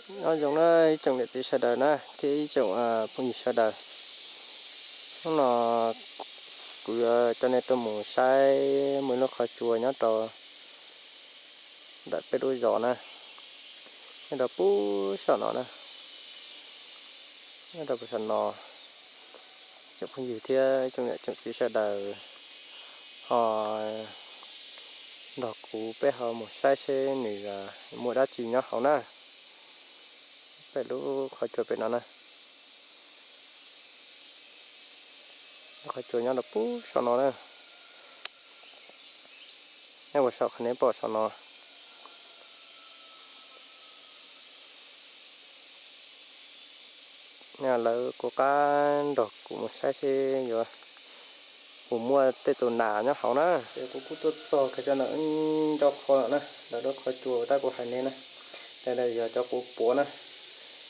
Nyob zoo na ib tsoom niam txiv sawv daws na thiab ib tsoom phooj ywg sawv daws. Hnub no kuv yuav coj nej tuaj mus saib muaj ib lub qhov tsua nyob rau ntawm peb lub zos na, nyob rau puag saum no na, nyob rau puag saum no. Tsoom phooj ywg thiab tsoom niam tsoom txiv sawv daws ho nrog kuv peb ho mus saib seb nws muaj dab tsi nyob hauv na. Peb lub qhov tsua pem no na, lub qhov tsua nyob rau puag saum no na. Nyob puag saum qhov nej pom saum no. Lawv kuj qab nrog kuv mus saib seb yuav puas muaj tej tus nas nyob hauv na. Ces kuv kuj tuaj txog kiag cov ntawm ncauj qhov lawm na, lawv lub qhov tsua tab kuv hais nej na. Ntawm no yog cov quav puav na,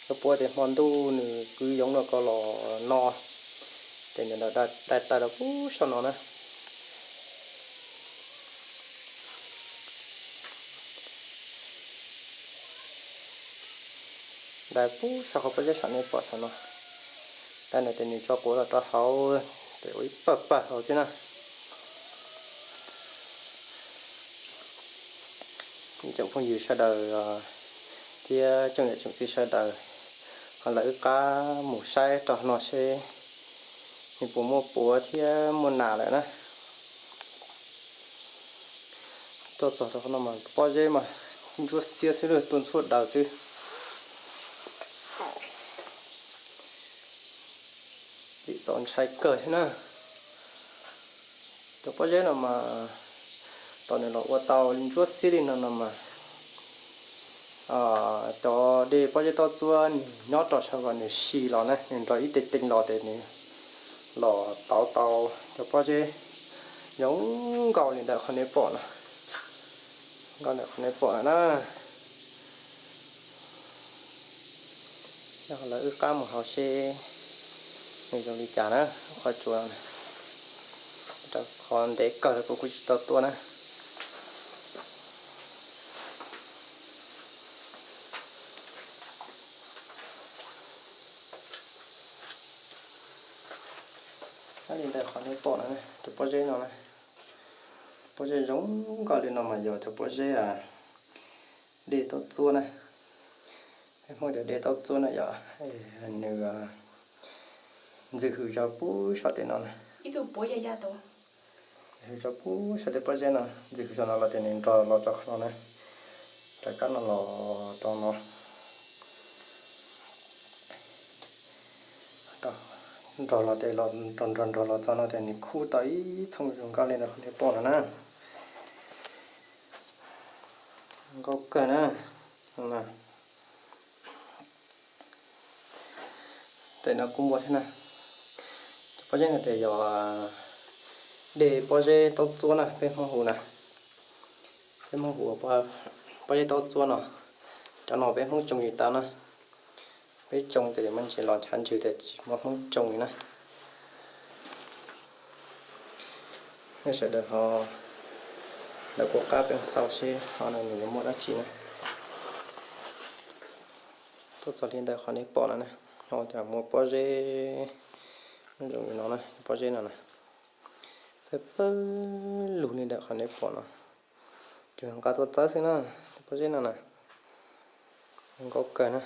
cov puav ces hmo ntuj nws kwv yoov los ko los no, ces nws dai taw rau puag saum no na. Dai puag saum qhov pob zeb saum nej pom saum no. Dai no ces nws tso quav los rau hauv, ces ua ib pawg pawg hauv xwb na. Ib tsoom phooj ywg sawv daws thiab tsoom niam tsoom txiv sawv daws, ho lawv wb qab mus saib rau no seb nws puas muaj puav thiab muaj nas lawm na. Tuaj txog rau qhov no mas pob zeb mas ntsuab xiab xwb, tuaj ntxhuab daws xwb. Txim txom ntshai kawg thiab na. Cov pob zeb no mas tom nws los ua tau ntsuab xiab li no no mas cov dej pob zeb taub txuab nws nyob rau sab kom nws si los na, nws nrog ib teg teeb los ces nws los tauv tau cov pob zeb zoo nkauj li ntawm qhov nej pom no, nkauj ntawm qhov nej pom no na. Yog lawv wb qab mus hauv seb nws zoo li cas na, qhov tsua no. Rau qhov ntev kawg lawm kuv kuj tsis tau tuaj na. Li ntawm qhov nej pom no, cov pob zeb no na, pob zeb zoo nkauj li no mas yog cov pob zeb dej taub txuab na. Peb Hmoob tias dej taub txuab na yog nws ntxwg hws rau puag saum tej no na. Ntxwg hws rau puag saum tej pob zeb no, ntxwg hws saum no los tias nws nrog los rau qhov no na, rov qab no los rau no. Nrog los tes los nrog nrog los txog no tes nws khub tau ib thooj zoo nkauj li ntawm qhov nej pom no na. Nkauj kawg na. Tes no kuj muaj thiab na. Cov pob zeb no tes yog dej pob zeb taub txuab na peb Hmoob hu na. Peb Hmoob hu pob zeb taub txuab no. Cov no peb Hmoob tsoo tsis tau na. Peb tsoo tes muaj ntsis los ntshav ntswg tes tsis muaj Hmoob tsoo li na. Nej sawv daws ho lawv kuj qab peb xauj seb ho no nws yuav muaj dab tsi na. Tuaj txog li ntawm qhov nej pom no na, ho cas muaj pob zeb zoo li no na, pob zeb no na. Txawj pawg lug li ntawm qhov nej pom no, ces nqa tuaj txawb xwb na, pob zeb no na. Nkauj kawg na.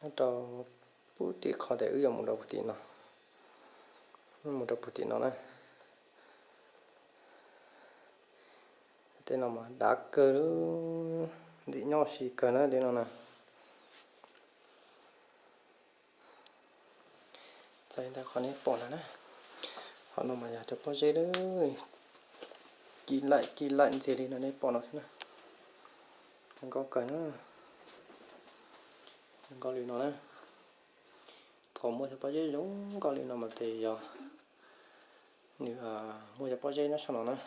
Nyob rau puag tim qhov tes wb yuav mus rau puag tim no, mus rau puag tim no na. Tej no mas dav kawg, ntxim nyob si kawg na tej no na. Txog li ntawm qhov nej pom no na, qhov no mas yog cov pob zeb lawm, ci laim ci laim ntxiag li no nej pom no thiab na. Nkauj kawg na, nkauj li no na. Thaum muaj cov pob zeb zoo nkauj li no mas tes yog nws muaj cov pob zeb nyob saum no na.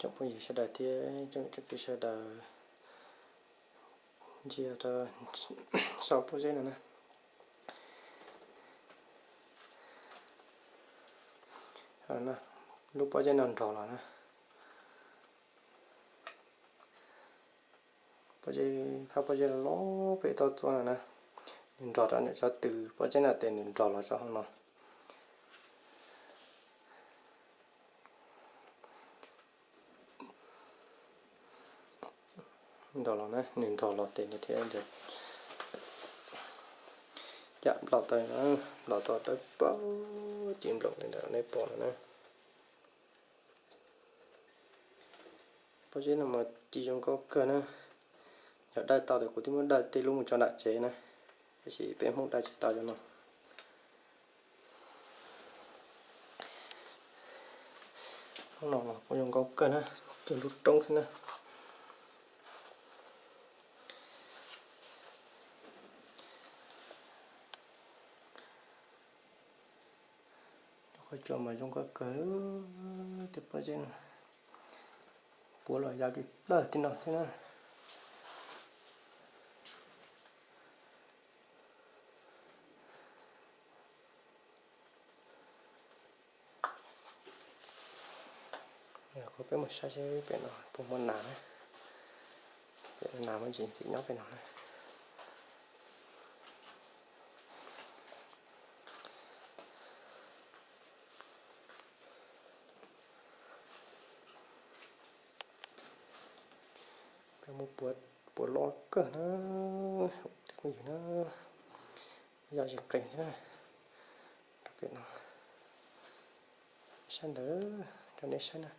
Tsoom phooj ywg sawv daws thiab tsoom niam tsoom txiv sawv daws ntsia rau saum pob zeb no na. Lub pob zeb no nrog los na. Pob zeb, phab pob zeb los pem toj txuas no na, nws nrog rau niam cov tw pob zeb no ces nws nrog los rau hauv no. Nrog los na, nws nrog los ces nws thiaj li cam nplaum tau na, nplaum tau dawb paug ci nplaum li ntawm nej pom no na. Pob zeb no mas ci zoo nkauj kawg na. Yog dawj tau ces kuv twb muab dawj tej lub mus tso nram tsev na, tiam sis peb Hmoob dawj tsis tau cov no. Lub no los kuj zoo nkauj kawg na, cuag lub roob xwb na. Qhov cua mas zoo nkauj kawg, tej pob zeb no puav los yog li plawg tej no xwb na. Kuv peb mus saib seb pem no puas muaj nas na. Pem nas muaj ntsis ntxim nyob pem no na. Peb mus puav loj kawg na, phooj ywg na, yog tsis qees xwb na. Rau pem no, saib ntawd, rau nej saib na,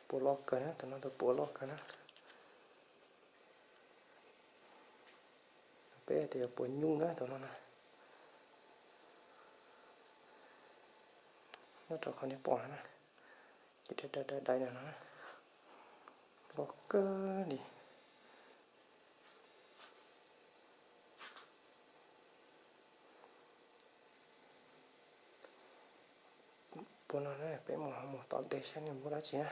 puav loj kawg na, tus no tus puav loj kawg na. Peb tias yog puav nyuj na tus no na. Nyob rau qhov nej pom no na, ces dai dai dai no na, loj kawg li. Puav no na, peb mus mus tom ntej saib nws muaj dab tsi na.